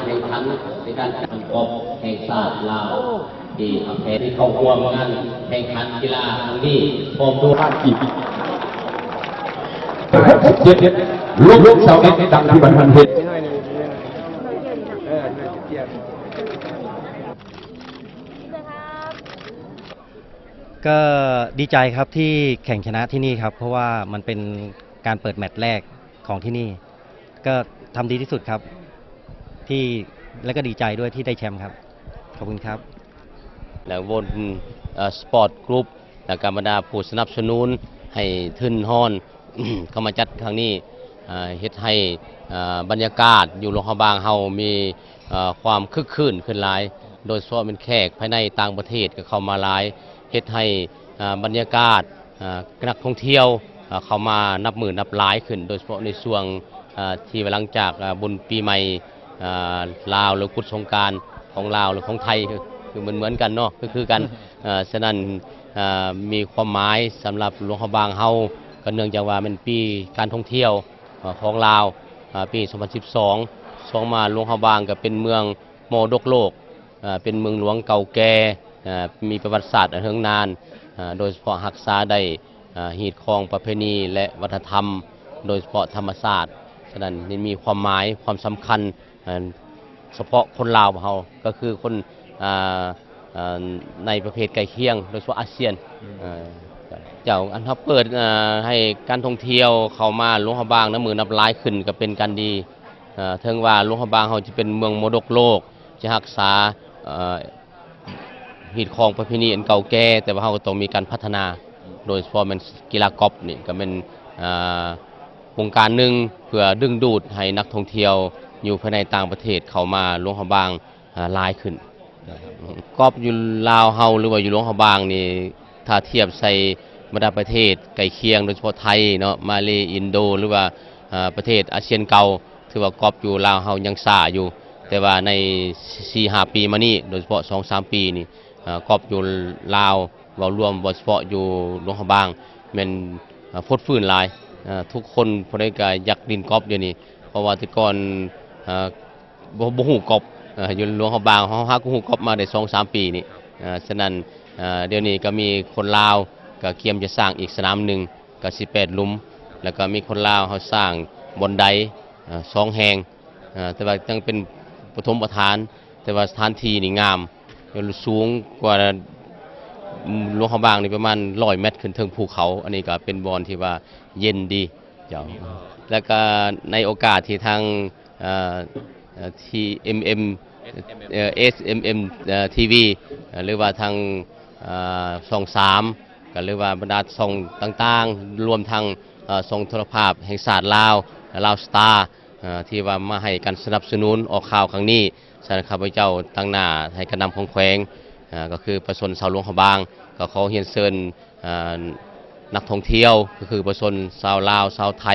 ແຂ່ງຂັນໃນການຈັດກອບແຫ່ງຊາດລາວ ທີ່ເຂົ້າຮ່ວມງານແຂ່ງຂັນກິລາຄັ້ງນີ້ ພ້ອມດ້ວຍ ຫົກສິບເຈັດ ລົບຊາວເອັດ ດັ່ງທີ່ມັນເຫັນ. ก็ดีใจครับที่แข่งชนะที่นี่ครับ เพราะว่ามันเป็นการเปิดแมตช์แรกของที่นี่ ก็ทำดีที่สุดครับ ที่ และก็ดีใจด้วยที่ได้แชมป์ครับ ขอบคุณครับ ແລະ ວົນ ເອີ ສະປອດກຣຸບ ແລະ ກະບັນດາຜູ້ສະໜັບສະໜູນໃຫ້ທຶນຮອນ ເຂົ້າມາຈັດຄັ້ງນີ້ ເຮັດໃຫ້ ເອີ ບັນຍາກາດຢູ່ຫຼວງພະບາງເຮົາມີ ເອີ ຄວາມຄຶກຄື້ນຂຶ້ນຫຼາຍ ໂດຍສະເພາະແມ່ນແຂກພາຍໃນຕ່າງປະເທດກໍເຂົ້າມາຫຼາຍ ເຮັດໃຫ້ ເອີ ບັນຍາກາດ ເອີ ນັກທ່ອງທ່ຽວ ເອີ ເຂົ້າມານັບມື້ນັບຫຼາຍຂຶ້ນ ໂດຍສະເພາະໃນຊ່ວງ ເອີ ທີ່ວ່າຫຼັງຈາກ ເອີ ບຸນປີໃໝ່ ເອີ ລາວ ຫຼື ກຸດສົງການຂອງລາວ ຫຼື ຂອງໄທ ຄື ຄືເໝືອນໆກັນເນາະ ຄື ຄືກັນ ເອີ ສະນັ້ນ ເອີ ມີຄວາມໝາຍສຳລັບຫຼວງພະບາງເຮົາ ກໍເນື່ອງຈາກວ່າແມ່ນປີການທ່ອງທ່ຽວ ເອີ ຂອງລາວ ເອີ ປີສອງພັນສິບສອງ ສອງມາຫຼວງພະບາງກໍເປັນເມືອງມໍລະດົກໂລກ ເອີ ເປັນເມືອງຫຼວງເກົ່າແກ່ ເອີ ມີປະຫວັດສາດອັນເຮີງນານ ເອີ ໂດຍສະເພາະຮັກສາໄດ້ ເອີ ຮີດຄອງປະເພນີ ແລະ ວັດທະນະທຳ ໂດຍສະເພາະທຳມະຊາດ ສະນັ້ນ ນີ້ມີຄວາມໝາຍ ຄວາມສຳຄັນ ເອີ ສະເພາະຄົນລາວເຮົາ ກໍຄືຄົນ ເອີ ໃນປະເພດໃກ້ຄຽງ ໂດຍສະເພາະອາຊຽນ ເຈົ້າ ອັນເຮົາເປີດ ເອີ ໃຫ້ການທ່ອງທ່ຽວເຂົ້າມາຫຼວງພະບາງນັບມື້ນັບຫຼາຍຂຶ້ນ ກໍເປັນການດີ ເຖິງວ່າຫຼວງພະບາງເຮົາຈະເປັນເມືອງມໍລະດົກໂລກ ຈະຮັກສາ ເອີ ຮີດຄອງປະເພນີອັນເກົ່າແກ່ ແຕ່ວ່າເຮົາກໍຕ້ອງມີການພັດທະນາ ໂດຍສະເພາະແມ່ນກິລາກອບນີ້ກໍແມ່ນ ເອີ ໂຄງການໜຶ່ງ ເພື່ອດຶງດູດໃຫ້ນັກທ່ອງທ່ຽວຢູ່ພາຍໃນຕ່າງປະເທດເຂົ້າມາຫຼວງພະບາງ ເອີ ຫຼາຍຂຶ້ນ. ກອບຢູ່ລາວເຮົາ ຫຼືວ່າຢູ່ຫຼວງພະບາງນີ້ ຖ້າທຽບໃສ່ບັນດາປະເທດໃກ້ຄຽງ ໂດຍສະເພາະໄທເນາະ ມາເລ ອິນໂດ ຫຼືວ່າ ເອີ ປະເທດອາຊຽນເກົ່າ ຖືວ່າກອບຢູ່ລາວເຮົາຍັງຊ້າຢູ່ ແຕ່ວ່າໃນສີ່ຫ້າປີມານີ້ ໂດຍສະເພາະສອງສາມປີນີ້ ເອີ ກອບຢູ່ລາວ ເວົ້າລວມ ເວົ້າສະເພາະຢູ່ຫຼວງພະບາງ ແມ່ນ ເອີ ຟົດຟື້ນຫຼາຍ ເອີ ທຸກຄົນຜູ້ໃດກໍຢາກຫຼິ້ນກອບດຽວນີ້ ເພາະວ່າແຕ່ກ່ອນ ເອີ ບໍ່ ບໍ່ຮູ້ກອບ ເອີ ຢູ່ຫຼວງພະບາງເຮົາຫາກໍຮູ້ກອບມາໄດ້ສອງສາມປີນີ້ ເອີ ສະນັ້ນ ເອີ ດຽວນີ້ກໍມີຄົນລາວກໍກຽມຈະສ້າງອີກສະໜາມໜຶ່ງ ກໍສິບແປດຫຼຸມ ແລ້ວກໍມີຄົນລາວເຮົາສ້າງບ່ອນໄດ ເອີ ສອງແຫ່ງ ເອີ ແຕ່ວ່າຍັງເປັນປະຖົມປະຖານ ແຕ່ວ່າສະຖານທີ່ນີ້ງາມ ສູງກວ່າຫຼວງພະບາງນີ້ປະມານຮ້ອຍແມັດ ຂຶ້ນເທິງພູເຂົາ ອັນນີ້ກໍເປັນບ່ອນທີ່ວ່າເຢັນດີ ເຈົ້າ ແລ້ວກໍໃນໂອກາດທີ່ທາງ ເອີ ເອີ ທີ ເອັມ ເອັມ ເອີ ເອສ ເອັມ ເອັມ ເອີ ທີ ວີ ເອີ ຫຼືວ່າທາງ ເອີ ຊ່ອງສາມ ກໍ ຫຼືວ່າບັນດາຊ່ອງຕ່າງໆ ລວມທັງ ເອີ ຊ່ອງໂທລະພາບແຫ່ງຊາດລາວ ລາວສະຕາ ເອີ ທີ່ວ່າມາໃຫ້ການສະໜັບສະໜູນອອກຂ່າວຄັ້ງນີ້ ສະນັ້ນ ຂ້າພະເຈົ້າຕາງໜ້າໃຫ້ການນຳຂອງແຂວງ ເອີ ກໍຄືປະຊາຊົນຊາວຫຼວງພະບາງ ກໍຂໍຮຽນເຊີນ ເອີ ນັກທ່ອງທ່ຽວ ກໍຄືປະຊາຊົນຊາວລາວ ຊາວໄທ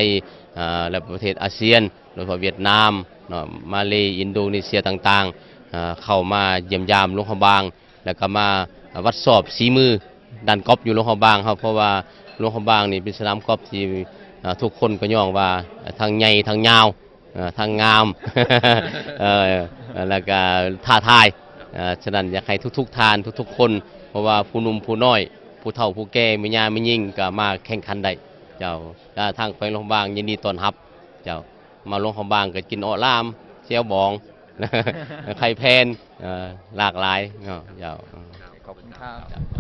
ເອີ ແລະ ປະເທດອາຊຽນ ໂດຍສະເພາະຫວຽດນາມເນາະ ມາເລ ອິນໂດເນເຊຍຕ່າງໆ ເອີ ເຂົ້າມາຢ້ຽມຢາມຫຼວງພະບາງ ແລ້ວກໍມາວັດສອບສີມືດ້ານກອບຢູ່ຫຼວງພະບາງເຮົາ ເພາະວ່າຫຼວງພະບາງນີ້ເປັນສະໜາມກອບທີ່ ເອີ ທຸກຄົນກໍຍ້ອງວ່າທັງໃຫຍ່ທັງຍາວ ເອີ ທັງງາມ ເອີ ແລ້ວກໍທ້າທາຍ ເອີ ສະນັ້ນ ຢາກໃຫ້ທຸກໆທ່ານ ທຸກໆຄົນ ບໍ່ວ່າຜູ້ໜຸ່ມຜູ້ນ້ອຍ ຜູ້ເຖົ້າຜູ້ແກ່ ແມ່ຍ່າແມ່ຍິງ ກໍມາແຂ່ງຂັນໄດ້ ເຈົ້າ ແລະ ທາງແຂວງຫຼວງພະບາງຍິນດີຕ້ອນຮັບ ເຈົ້າ ມາຫຼວງພະບາງກໍກິນເອາະຫຼາມ ແຈ່ວບອງ ໄຂ່ແຜ່ນ ເອີ ຫຼາກຫຼາຍເນາະ ເຈົ້າ. ຂອບຄຸນຄັບ.